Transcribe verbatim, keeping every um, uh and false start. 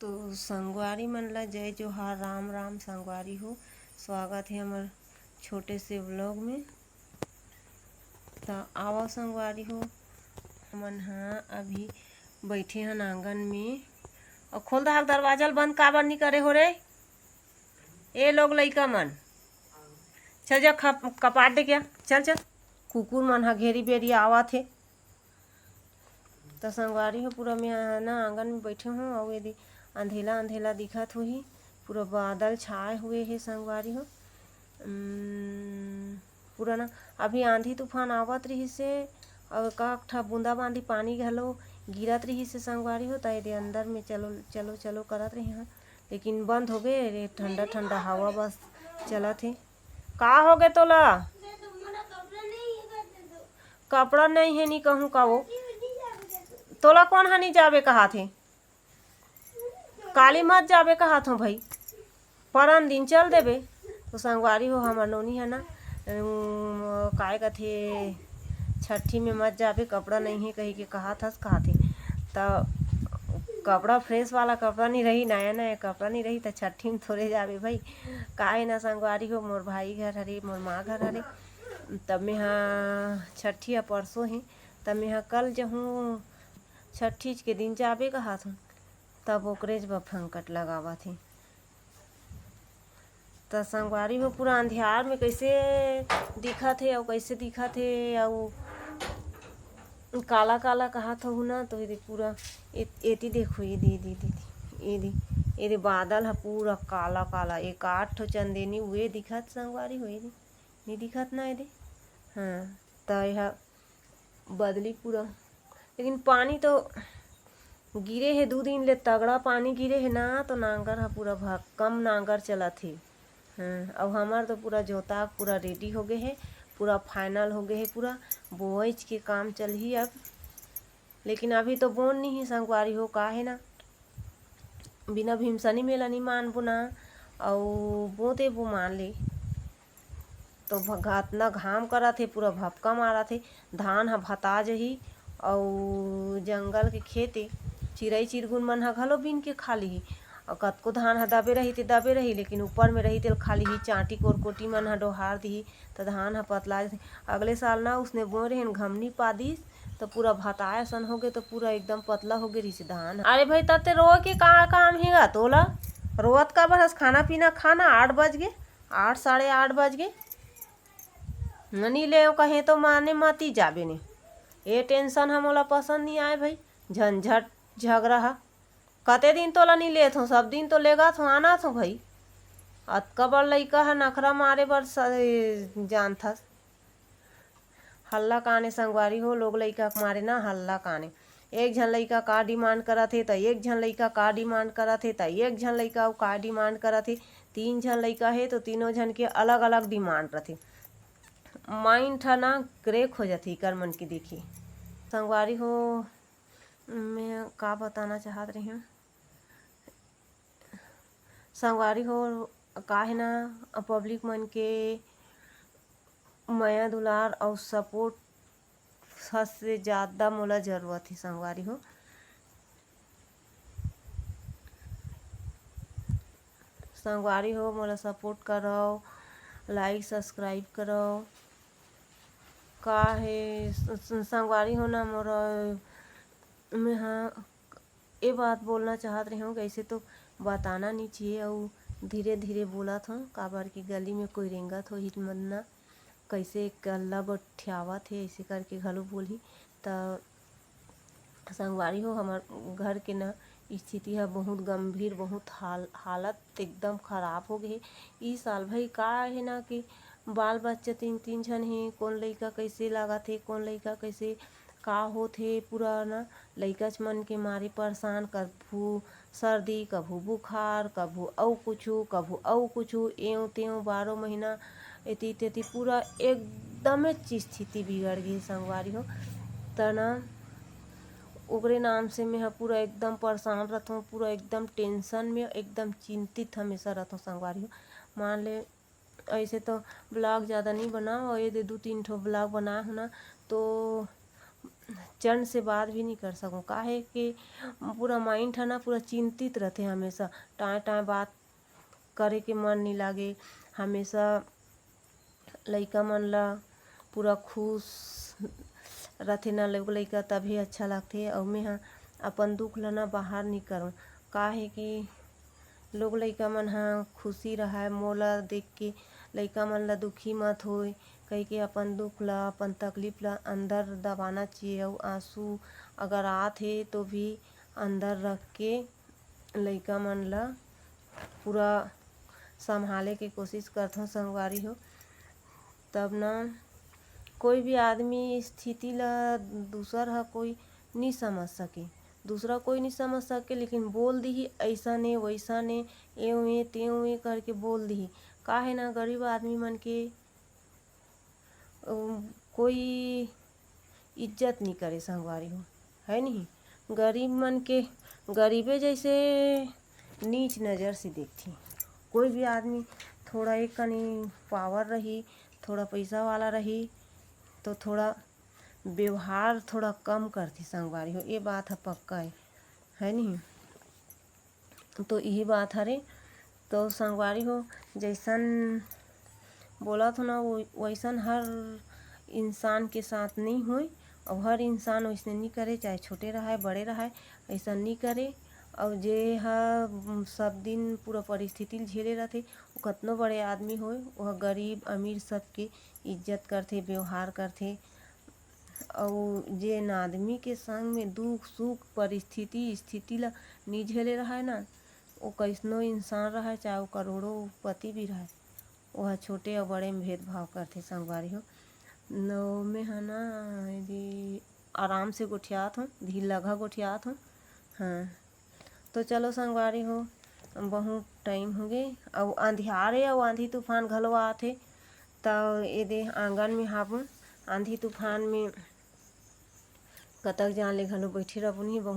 तो संगवारी मन ला जय जोहार, राम राम संगवारी हो। स्वागत हे हमर छोटे से vlog में। त आवव संगवारी हो, हमन ह अभी बइठे हन आंगन में। अउ खोल दहा दरवाजा ल, बंद काबर नी करे हो रे? ए लोग लइका मन, चल जा, खप-, कपाट दे क्या, चल चल। कुकुर मन ह घेरी बेरी आवत हे। त संगवारी हो, पूरा मैं ह ना आंगन में बइठे हों, अउ एदे अंधेला अंधेला दिखत होही, पूरा बादल छाए हुए हे संगवारी हो। उम्म, पूरा ना अभी आंधी तूफान आवत रिहिस हे, अउ एक आध ठा बूंदा बांदी पानी घलो गिरत रिहिस हे संगवारी हो। त एदे अंदर में चलो चलो चलो करत रहे हन, लेकिन बंद हो गए रे, ठंडा ठंडा हवा बस चलत हे। का हो गे तोला? कपड़ा नहीं हे नी कहूँ का वो? तोला कोन ह नी जाबे कहात हे? काली मत जाबे कहात हों भई, परन दिन चल देबे। तो संगवारी हो, हमर नोनी ह ना, उम, काय कथे, छट्ठी में मत जाबे, कपड़ा नहीं हे कहिके कहात हस, कहात हे। त कपड़ा, fresh वाला कपड़ा नी रही, नया नया कपड़ा नी रही, त छट्ठी में थोरे जाबे भई। काहे ना संगवारी हो, मोर भाई घर हरे, मोर माँ घर हरे, तब में हा छट्ठी ह परसों हे, तब में हा कल जहूँ, छट्ठीच के दिन जाबे कहात हों, तब ओकरेच बर फंकट लगावत हे। त संगवारी हो, पूरा अंधियार में कइसे दिखत हे अउ कइसे दिखत हे अउ काला काला कहात होहू ना, तो एदे पूरा ए-, एती देखो, एदे, एदे, एदे, एदे, एदे बादल ह पूरा काला काला, एक आध ठो चंदेनी उए दिखत संगवारी हो, एदे, नी दिखत ना एदे? हाँ, त एहा बदली पूरा, लेकिन पानी तो गिरे हे, दू दिन ले तगड़ा पानी गिरे हे ना, तो नांगर ह पूरा भक्कम नांगर चलत हे। हाँ, अउ हमर तो पूरा जोता पूरा ready हो गे हे, पूरा final हो गे हे, पूरा बोइच के काम चलही अब। लेकिन अभी तो बोन नहीं हे संगवारी हो, का हे ना, बिना भीमसनी मेला नहीं मानबो ना, अउ बोते बो मान ले। तो भ-, अतना घाम करत हे, पूरा भपका मारत हे, धान ह भता जही। अउ जंगल के खेत ए, चिरई चिरगुन मन ह घलो बीन के खा लिही। अउ कतको धान ह दबे रही ते दबे रही, लेकिन ऊपर में रही तेल खा लिही, चांटी कोरकोटी मन ह डोहार दिही, त धान ह पतला जथे। अगले साल ना उसने बोए रहेन, घमनी पा दिस, त पूरा भताए असन होगे, त पूरा एकदम पतला होगे रहिस धान ह। अरे भाई, तते रोए के का काम हे गा तोला? रोवत काबर हस? खाना पीना खाना, आठ बज गे, आठ, साढ़े आठ बज गे। नी ले कहे तो माने मती जाबे ने। ए tension ह मोला पसंद नी आए भाई, झंझट झगरा ह। कते दिन तोला नी लेत हों, सब दिन तो लेगत हों, आनत हों भाई। अतका बड़ लइका ह नखरा मारे बर स-, जानथस। हल्ला काने संगवारी हो, लोग लइका के मारे ना हल्ला काने। एक झन लइका का demand करत हे, त एक झन लइका का demand करत हे, त एक झन लइका अउ का demand करत हे। तीन झन लइका हे, तो तीनों झन के अलग-अलग demand रथे। Mind ह ना crack हो जाथे एकर मन के देखे। संगवारी हो, मैं का बताना चाहत रहेंव, संगवारी हो, का हे ना, public मन के मया दुलार अउ support सबसे ज़्यादा मोला जरूरत हे संगवारी हो। संगवारी हो, मोला support करव, like subscribe करव। का हे स-, स-, संगवारी हो ना, मोर, मैं हा ए बात बोलना चाहत रहेंव, कइसे तो बताना नी चाहिए, अउ धीरे धीरे बोलत हों, काबर कि गली में कोई रेंगत होही त मन ना, कइसे कल्ला गोठियावत हे, अइसे करके घलो बोलही। त संगवारी हो, हमर घर के ना स्थिति ह बहुत गंभीर, बहुत हाल-, हालत एकदम खराब हो गे हे। ई साल भाई का हे ना कि बाल बच्चा तीन तीन झन हे, कोन लइका कइसे लागत हे, कोन लइका कइसे का होत हे, पूरा ना लइकाच मन के मारे परेशान, कभू सर्दी, कभू बुखार, कभू अउ कुछु, कभू अउ कुछु, एंव तेंव बारह महीना एती तेती पूरा एकदमेच स्थिति बिगड़ गे संगवारी हो। त ना ओकरे नाम से मैं ह पूरा एकदम परेशान रथों, पूरा एकदम tension में, एकदम चिंतित हमेशा रथों संगवारी हो। मान ले, अइसे तो vlog ज़्यादा नहीं बनाओ, अउ एदे दू तीन ठो vlog बनाए हों ना, तो चैन से बात भी नहीं कर सकूँ। काहे कि पूरा माइंड है ना, पूरा चिंतित रहते हमेशा। टाँय टाँय बात करे के मन नहीं लागे। हमेशा लइका मन ला पूरा खुश रथे ना लोग लइका, तभी अच्छा लगथे। अउ मैं ह अपन दुख ला ना बाहर नहीं करूँ। काहे कि लोग लइका मन ह खुशी रहय, मोला देख के लइका मन ला दुखी मत होय कहिके अपन दुख ला, अपन तकलीफ ला अंदर दबाना चाहिए। अउ आंसू अगर आत हे तो भी अंदर रख के लइका मन ला पूरा संभाले के कोशिश करथों संगवारी हो। तब ना कोई भी आदमी स्थिति ला दूसर ह कोई नहीं समझ सके, दूसरा कोई नहीं समझ सके, लेकिन बोल दिही ऐसा ने वैसा ने, एव ए तेव ए करके बोल दिही। काहे ना गरीब आदमी मन के अ, कोई इज्जत नहीं करे संगवारी हो, है नहीं? गरीब मन के गरीबे जैसे नीच नज़र से देखथे। कोई भी आदमी थोड़ा एक कनी पावर रही, थोड़ा पैसा वाला रही, तो थोड़ा व्यवहार थोड़ा कम करथे संगवारी हो, ये बात ह पक्का है, है नहीं? तो यही बात हरे। तो संगवारी हो, जैसन बोलत हो ना, वो वैसन हर इंसान के साथ नहीं होय, और हर इंसान वैसने नहीं करे, चाहे छोटे रहे, बड़े रहे, ऐसा नहीं करे। और जे ह सब दिन पूरा परिस्थिति ल झेले रहथे, वो कतनो बड़े आदमी होय, वह गरीब अमीर सबके इज्जत करथे, व्यवहार करथे। अउ जेन आदमी के संग में दुख सुख परिस्थिति स्थिति ला नी झेले रहय ना, वो कैसनो इंसान रहय, चाहे वो करोड़ों पति भी रहय, वो ह छोटे अउ बड़े में भेदभाव करथे संगवारी हो। न, मैं ह ना यदि आराम से गोठियात हूँ, धीर लगा गोठियात हूँ। हाँ, तो चलो संगवारी हो, बहुत टाइम हो गए, अउ अंधियारे अउ आंधी तूफान घलो आत हे, त ये दे आंगन में हाबो, आंधी तूफान में कतक जान ले घलो बैठे रहबो नहीं, बहुत